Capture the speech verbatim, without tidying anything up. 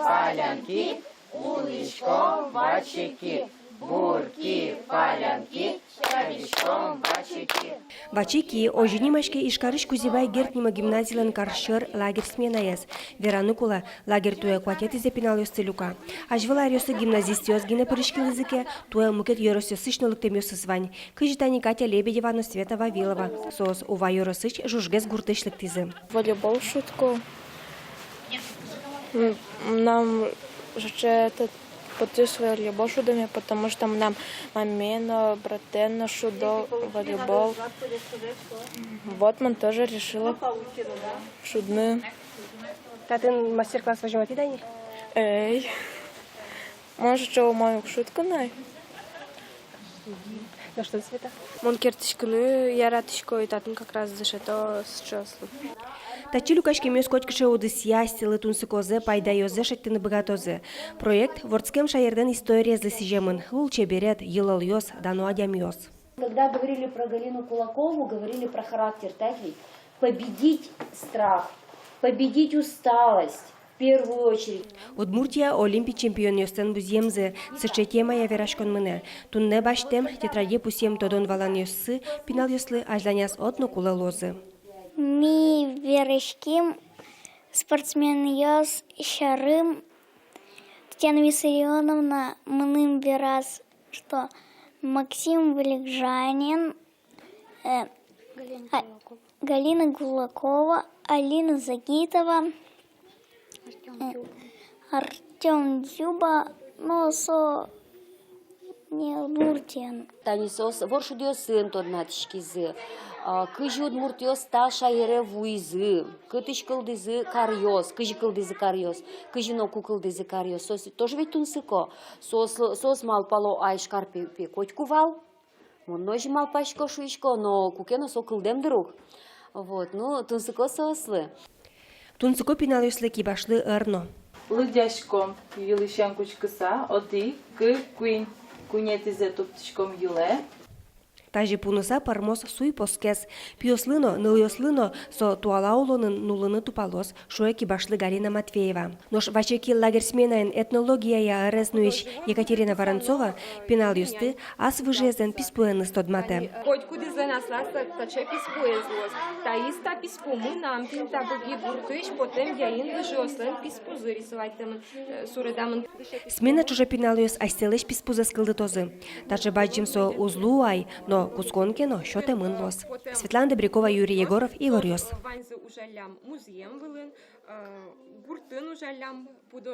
Палянки, улӥськом ваче ки, бур ки, палянки, сябиськом ваче ки. Ваче ки — озьы нимаське Ижкарысь Кузебай Герд нимо гимназилэн кар сьӧр лагерь сменаез. Вераны кулэ, лагерь туэ куатетӥзэ пиналъёсты люка. Азьвыл аръёсы гимназистъёс гинэ пыриськылӥзы ке, туэ мукет ёросъёсысь но лыктэмъёсыз вань. Кызьы тани Катя Лебедева но Света Вавилова. Соос Ува ёросысь Жужгес гуртысь лыктӥзы. Волейбол шудко. М, мынам сыӵе этот потӥз волейбол шудыме, потому что мынам мамае но, братае но шудо волейбол. Вот мон тоже решила шудны. Татын мастер-класс возьматӥд-а ни? Эй. Мон сыӵе умой уг шудко на. Ну что, Света? Мон керттӥськыны яратӥсько, и татын как раз дышето сыӵеослы. Татчы люкаськемъёс котькыӵе удысъя асьсэлы тунсыкозэ, пайдаёзэ шедьтыны быгатозы. Проект вордскем шаердэн историезлы сӥземын: лулчеберет, йылолъёс, дано адямиос. Когда говорили про Галину Кулакову, говорили про характер, так ведь? Победить страх, победить усталость в первую очередь. Удмуртия Олимпи чемпионъёслэн музъемзы. Сыӵе темая вераськон мынэ. Туннэ басьтэм, тетраде пусъем тодон-валанъёссы пиналъёслы азьланяз одно кулэ луозы. Ми вераським спортсменъёс сярысь. Татьяна Виссарионовна мыным вераз, что Максим Вылегжанин, э, Галина а, Кулакова. Галина Кулакова, Алина Загитова, Артём э, Дзюба. Артём Дзюба, но со не Удмуртиын. Тани соос воршудъёсын тодматӥськизы, а, кызьы удмуртъёс та шаере вуизы, кытысь кылдӥзы каръёс, кызьы кылдӥзы каръёс, кызьы но ку кылдӥзы каръёс. Соос тоже ведь тунсыко. Соос, соос малпало, а Ижкар пе, пе котьку вал. Мон но озьы малпасько, шуисько, но куке но со кылдэм дыр ук. Вот, ну, тунсыко соослы. Тунсыко пиналъёслы кибашлы ӧр но. Лыдъяськом йылысен кутскыса: одӥг, кык, куинь. Куинетӥзэ туптӥськом йылэ. Тазьы пуныса пӧрмоз суй поскес. Пиослы но, нылъёслы но со туала улонын нуллыны тупалоз, шуэ кибашлы Галина Матвеева. Нош Ваче ки лагерь сменаын этнологияя ӧрез нуись Екатерина Воронцова пиналъёсты ас выжыезлэн писпуэныз тодматэ. Котькудӥзлэн аслаз та-, таӵе писпуэз луоз. Таиз та писпу мынам, тӥни та Быги гуртысь потэм Яин выжыослэн писпузы рисоватьтэмын, э, суредамын. Смена ӵоже пиналъёс асьсэлэсь писпузэс кылдытозы. Таӵе бадӟым со уз луы ай, но кутскон ке но, сётэмын луоз. Светлана Добрякова, Юрий Егоров, «Иворъёс». Ваньзы ужаллям музъем вылын, э, гуртын ужаллям.